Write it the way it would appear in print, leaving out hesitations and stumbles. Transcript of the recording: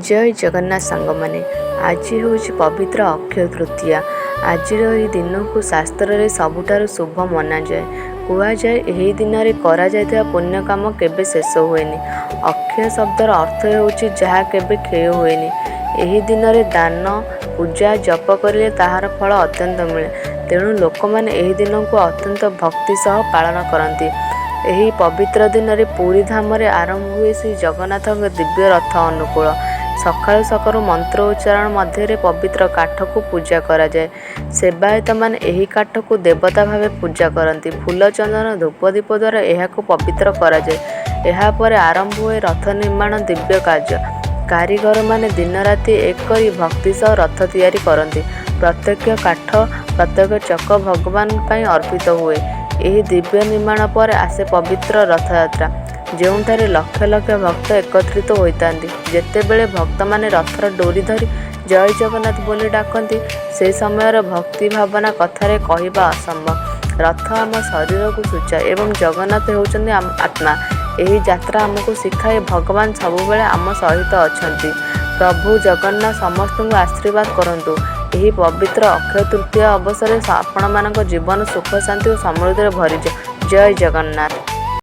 ଜୟ ଜଗନ୍ନାଥ ସାଙ୍ଗମାନେ, ଆଜି ହେଉଛି ପବିତ୍ର ଅକ୍ଷୟ ତୃତୀୟା। ଆଜିର ଏହି ଦିନକୁ ଶାସ୍ତ୍ରରେ ସବୁଠାରୁ ଶୁଭ ମନାଯାଏ। କୁହାଯାଏ, ଏହି ଦିନରେ କରାଯାଇଥିବା ପୁଣ୍ୟ କାମ କେବେ ଶେଷ ହୁଏନି। ଅକ୍ଷୟ ଶବ୍ଦର ଅର୍ଥ ହେଉଛି ଯାହା କେବେ କ୍ଷୟ ହୁଏନି। ଏହି ଦିନରେ ଦାନ, ପୂଜା, ଜପ କରିଲେ ତାହାର ଫଳ ଅତ୍ୟନ୍ତ ମିଳେ। ତେଣୁ ଲୋକମାନେ ଏହି ଦିନକୁ ଅତ୍ୟନ୍ତ ଭକ୍ତି ସହ ପାଳନ କରନ୍ତି। ଏହି ପବିତ୍ର ଦିନରେ ପୁରୀ ଧାମରେ ଆରମ୍ଭ ହୁଏ ଶ୍ରୀ ଜଗନ୍ନାଥଙ୍କ ଦିବ୍ୟ ରଥ ଅନୁକୂଳ। ସକାଳୁ ସକାଳୁ ମନ୍ତ୍ର ଉଚ୍ଚାରଣ ମଧ୍ୟରେ ପବିତ୍ର କାଠକୁ ପୂଜା କରାଯାଏ। ସେବାୟତମାନେ ଏହି କାଠକୁ ଦେବତା ଭାବେ ପୂଜା କରନ୍ତି। ଫୁଲ, ଚନ୍ଦନ, ଧୂପ, ଦୀପ ଦ୍ୱାରା ଏହାକୁ ପବିତ୍ର କରାଯାଏ। ଏହାପରେ ଆରମ୍ଭ ହୁଏ ରଥ ନିର୍ମାଣ ଦିବ୍ୟ କାର୍ଯ୍ୟ। କାରିଗରମାନେ ଦିନରାତି ଏକ କରି ଭକ୍ତି ସହ ରଥ ତିଆରି କରନ୍ତି। ପ୍ରତ୍ୟେକ କାଠ, ପ୍ରତ୍ୟେକ ଚକ ଭଗବାନଙ୍କ ପାଇଁ ଅର୍ପିତ ହୁଏ। ଏହି ଦିବ୍ୟ ନିର୍ମାଣ ପରେ ଆସେ ପବିତ୍ର ରଥଯାତ୍ରା, ଯେଉଁଠାରେ ଲକ୍ଷ ଲକ୍ଷ ଭକ୍ତ ଏକତ୍ରିତ ହୋଇଥାନ୍ତି। ଯେତେବେଳେ ଭକ୍ତମାନେ ରଥର ଡୋରି ଧରି ଜୟ ଜଗନ୍ନାଥ ବୋଲି ଡାକନ୍ତି, ସେ ସମୟର ଭକ୍ତି ଭାବନା କଥାରେ କହିବା ଅସମ୍ଭବ। ରଥ ଆମ ଶରୀରକୁ ସୂଚାଏ ଏବଂ ଜଗନ୍ନାଥ ହେଉଛନ୍ତି ଆମ ଆତ୍ମା। ଏହି ଯାତ୍ରା ଆମକୁ ଶିଖାଏ, ଭଗବାନ ସବୁବେଳେ ଆମ ସହିତ ଅଛନ୍ତି। ପ୍ରଭୁ ଜଗନ୍ନାଥ ସମସ୍ତଙ୍କୁ ଆଶୀର୍ବାଦ କରନ୍ତୁ। ଏହି ପବିତ୍ର ଅକ୍ଷୟ ତୃତୀୟା ଅବସରରେ ଆପଣମାନଙ୍କ ଜୀବନ ସୁଖ, ଶାନ୍ତି ଓ ସମୃଦ୍ଧିରେ ଭରିଯାଉ। ଜୟ ଜଗନ୍ନାଥ।